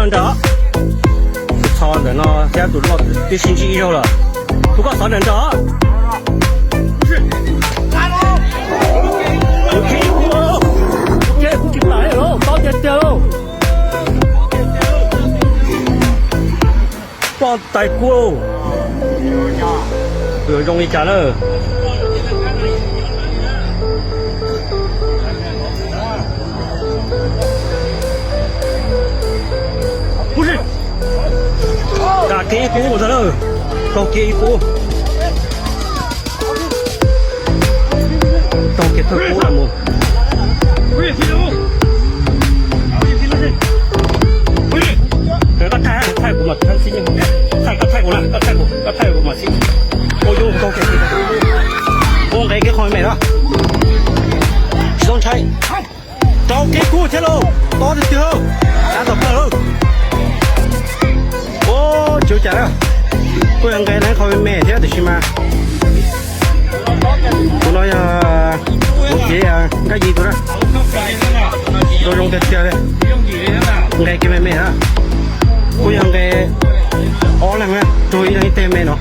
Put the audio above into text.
Nram, txhos ntawm no thiab tus loj twb sib ntsib ib zaug lawm. Tus koj xov nram nram. Kuv tsis plam li lauj, tau tiag tiag lauj. Poj tais kub, yuav zoo li cas na. Kam kev ib kub mus ntag na. Taug kev ib kub. Taug kev thawj kub los mus. Koj thaij, thaij kuv mas thaij xib, thaij, koj thaij kuv na, koj thaij kuv, koj thaij kuv mas xib. Ua yus taug kev, ua nqe kev qhov me me no. Tsis txhob ntshai. Taug kev kub thiab lauj, tob tiag tiag, kav tawm plaws lauj. Ua tsis ua cas na, kuj yog nqe na, qhov me me thiab tiam sis mas tus no yog kuv txiv Nkaj Yis tus na, zoo zoo tiag tiag li. Nqe kev me me na, kuj yog nqe ob leeg na, raug ib leeg ib teg me no.